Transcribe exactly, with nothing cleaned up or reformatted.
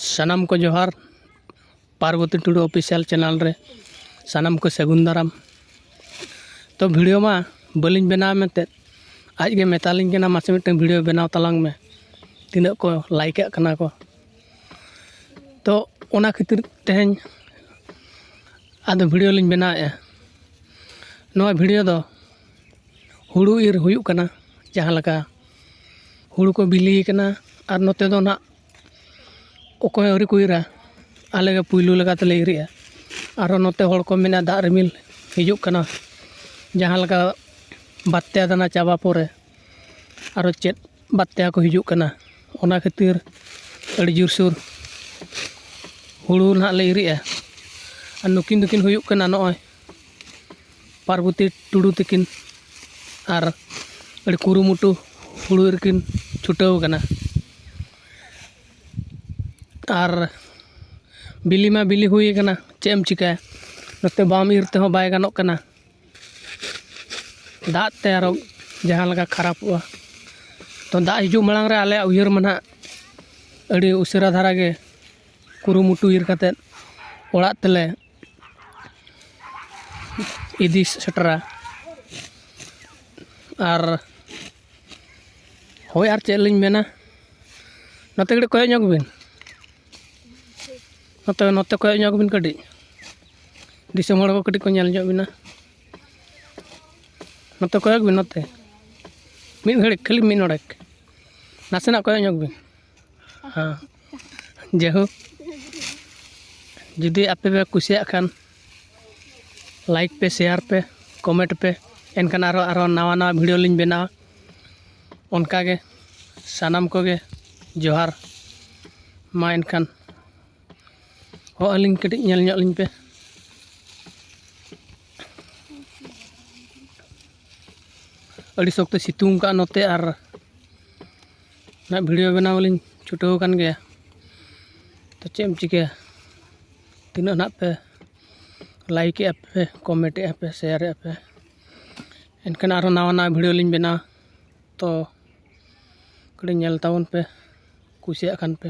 ᱥᱟᱱᱟᱢ ᱠᱚ ᱡᱚᱦᱟᱨ᱾ ᱯᱟᱨᱵᱚᱛᱤ ᱴᱩᱰᱩ ᱚᱯᱷᱤᱥᱤᱭᱟᱞ ᱪᱮᱱᱮᱞ ᱨᱮ ᱥᱟᱱᱟᱢ ᱠᱚ ᱥᱟᱹᱜᱩᱱ ᱫᱟᱨᱟᱢ᱾ ᱛᱚ, ᱵᱷᱤᱰᱤᱭᱳ ᱢᱟ ᱵᱟᱹᱞᱤᱧ ᱵᱮᱱᱟᱣ ᱢᱮᱱᱛᱮ, ᱟᱡ ᱜᱮ ᱢᱮᱛᱟᱞᱤᱧ ᱠᱟᱱᱟ, "ᱢᱟᱥᱮ ᱢᱤᱫᱴᱟᱝ ᱵᱷᱤᱰᱤᱭᱳ ᱵᱮᱱᱟᱣ ᱛᱟᱞᱟᱝ ᱢᱮ, ᱛᱤᱱᱟᱹᱜ ᱠᱚ ᱞᱟᱭᱤᱠ ᱟᱜ ᱠᱟᱱᱟ ᱠᱚ?" ᱛᱚ, ᱚᱱᱟ ᱠᱷᱟᱹᱛᱤᱨ ᱛᱮᱦᱮᱧ ᱟᱫᱚ ᱵᱷᱤᱰᱤᱭᱳ ᱞᱤᱧ ᱵᱮᱱᱟᱣᱮᱫᱼᱟ᱾ ᱱᱚᱣᱟ ᱵᱷᱤᱰᱤᱭᱳ ᱫᱚ ᱦᱩᱲᱩ ᱤᱨ ᱦᱩᱭᱩᱜ ᱠᱟᱱᱟ, ᱡᱟᱦᱟᱸ ᱞᱮᱠᱟ ᱦᱩᱲᱩ ᱠᱚ ᱵᱤᱞᱤ ᱠᱟᱱᱟ, ᱟᱨ ᱱᱚᱛᱮ ᱫᱚ ᱱᱟᱦᱟᱜ ᱚᱠᱚᱭ ᱦᱚᱸ ᱟᱹᱣᱨᱤ ᱠᱚ ᱤᱨᱟ, ᱟᱞᱮ ᱜᱮ ᱯᱩᱭᱞᱩ ᱞᱮᱠᱟ ᱛᱮᱞᱮ ᱤᱨᱮᱜᱼᱟ᱾ ᱟᱨᱦᱚᱸ ᱱᱚᱛᱮ ᱦᱚᱲ ᱠᱚ ᱢᱮᱱᱟ ᱫᱟᱜ ᱨᱤᱢᱤᱞ ᱦᱤᱡᱩᱜ ᱠᱟᱱᱟ, ᱡᱟᱦᱟᱸ ᱞᱮᱠᱟ ᱵᱟᱛᱭᱟ ᱫᱟᱱᱟ ᱪᱟᱵᱟ ᱯᱚᱨᱮ ᱟᱨᱚ ᱪᱮᱫ ᱵᱟᱛᱭᱟ ᱠᱚ ᱦᱤᱡᱩᱜ ᱠᱟᱱᱟ, ᱚᱱᱟ ᱠᱷᱟᱹᱛᱤᱨ ᱟᱹᱰᱤ ᱡᱳᱨᱥᱳᱨ ᱦᱩᱲᱩ ᱱᱟᱦᱟᱜ ᱞᱮ ᱤᱨᱮᱜᱼᱟ᱾ ᱟᱨ ᱱᱩᱠᱤᱱ ᱫᱚᱠᱤᱱ ᱦᱩᱭᱩᱜ ᱠᱟᱱᱟ ᱱᱚᱜᱼᱚᱭ ᱯᱟᱨᱵᱚᱛᱤ ᱴᱩᱰᱩ ᱛᱟᱹᱠᱤᱱ, ᱟᱨ ᱟᱹᱰᱤ ᱠᱩᱨᱩᱢᱩᱴᱩ ᱦᱩᱲᱩ ᱨᱮᱠᱤᱱ ᱪᱷᱩᱴᱟᱹᱣ ᱠᱟᱱᱟ᱾ ᱟᱨ ᱵᱤᱞᱤ ᱢᱟ ᱵᱤᱞᱤ ᱦᱩᱭ ᱠᱟᱱᱟ, ᱪᱮᱫ ᱮᱢ ᱪᱤᱠᱟᱹᱭᱟ? ᱱᱚᱛᱮ ᱵᱟᱢ ᱤᱨ ᱛᱮᱦᱚᱸ ᱵᱟᱭ ᱜᱟᱱᱚᱜ ᱠᱟᱱᱟ, ᱫᱟᱜ ᱛᱮ ᱟᱨᱚ ᱡᱟᱦᱟᱸ ᱞᱮᱠᱟ ᱠᱷᱟᱨᱟᱯᱚᱜᱼᱟ᱾ ᱛᱚ, ᱫᱟᱜ ᱦᱤᱡᱩᱜ ᱢᱟᱲᱟᱝ ᱨᱮ ᱟᱞᱮᱭᱟᱜ ᱩᱭᱦᱟᱹᱨ ᱢᱟ ᱱᱟᱦᱟᱜ ᱟᱹᱰᱤ ᱩᱥᱟᱹᱨᱟ ᱫᱷᱟᱨᱟ ᱜᱮ ᱠᱩᱨᱩᱢᱩᱴᱩ ᱤᱨ ᱠᱟᱛᱮᱫ ᱚᱲᱟᱜ ᱛᱮᱞᱮ ᱤᱫᱤ ᱥᱮᱴᱮᱨᱟ᱾ ᱟᱨ ᱦᱳᱭ, ᱟᱨ ᱪᱮᱫ ᱞᱤᱧ ᱢᱮᱱᱟ, ᱱᱚᱛᱮ ᱠᱟᱹᱴᱤᱡ ᱠᱚᱭᱚᱜ ᱧᱚᱜ ᱵᱤᱱ, ᱱᱚᱛᱮ, ᱱᱚᱛᱮ ᱠᱚᱭᱚᱜ ᱧᱚᱜ ᱵᱤᱱ ᱠᱟᱹᱴᱤᱡ, ᱫᱤᱥᱚᱢ ᱦᱚᱲ ᱠᱚ ᱠᱟᱹᱴᱤᱡ ᱠᱚ ᱧᱮᱞ ᱧᱚᱜ ᱵᱤᱱᱟ᱾ ᱱᱚᱛᱮ ᱠᱚᱭᱚᱜ ᱵᱤᱱ, ᱱᱚᱛᱮ ᱢᱤᱫ ᱜᱷᱟᱹᱲᱤᱡ, ᱠᱷᱟᱹᱞᱤ ᱢᱤᱫ ᱱᱚᱰᱮᱠ ᱱᱟᱥᱮᱱᱟᱜ ᱠᱚᱭᱚᱜ ᱧᱚᱜ ᱵᱤᱱ᱾ ᱦᱮᱸ, ᱡᱟᱭᱦᱳᱠ, ᱡᱩᱫᱤ ᱟᱯᱮ ᱯᱮ ᱠᱩᱥᱤᱭᱟᱜ ᱠᱷᱟᱱ, ᱞᱟᱭᱤᱠ ᱯᱮ, ᱥᱮᱭᱟᱨ ᱯᱮ, ᱠᱚᱢᱮᱱᱴ ᱯᱮ, ᱮᱱᱠᱷᱟᱱ ᱟᱨᱚ, ᱟᱨᱚ ᱱᱟᱣᱟ ᱱᱟᱣᱟ ᱵᱷᱤᱰᱤᱭᱳ ᱞᱤᱧ ᱵᱮᱱᱟᱣᱟ᱾ ᱚᱱᱠᱟᱜᱮ ᱥᱟᱱᱟᱢ ᱠᱚᱜᱮ ᱡᱚᱦᱟᱨ᱾ ᱢᱟ ᱮᱱᱠᱷᱟᱱ, ᱦᱚᱸ, ᱟᱹᱞᱤᱧ ᱠᱟᱹᱴᱤᱡ ᱧᱮᱞ ᱧᱚᱜ ᱞᱤᱧ ᱯᱮ᱾ ᱟᱹᱰᱤ ᱥᱚᱠᱛᱚ ᱥᱤᱛᱩᱝ ᱠᱟᱜᱼᱟ ᱱᱚᱛᱮ, ᱟᱨ ᱱᱟᱜ ᱵᱷᱤᱰᱤᱭᱳ ᱵᱮᱱᱟᱣ ᱞᱤᱧ ᱪᱷᱩᱴᱟᱹᱣ ᱟᱠᱟᱱ ᱜᱮᱭᱟ᱾ ᱛᱚ, ᱪᱮᱫ ᱮᱢ ᱪᱤᱠᱟᱹᱭᱟ, ᱛᱤᱱᱟᱹᱜ ᱱᱟᱜ ᱯᱮ ᱞᱟᱭᱤᱠ ᱮᱜᱼᱟ ᱯᱮ, ᱠᱚᱢᱮᱱᱴ ᱮᱜᱼᱟ ᱯᱮ, ᱥᱮᱭᱟᱨ ᱮᱜᱼᱟ ᱯᱮ, ᱮᱱᱠᱷᱟᱱ ᱟᱨᱦᱚᱸ ᱱᱟᱣᱟ ᱱᱟᱣᱟ ᱵᱷᱤᱰᱤᱭᱳ ᱞᱤᱧ ᱵᱮᱱᱟᱣᱟ᱾ ᱛᱚ, ᱠᱟᱹᱴᱤᱡ ᱧᱮᱞ ᱛᱟᱵᱚᱱ ᱯᱮ, ᱠᱩᱥᱤᱭᱟᱜ ᱠᱷᱟᱱ ᱯᱮ᱾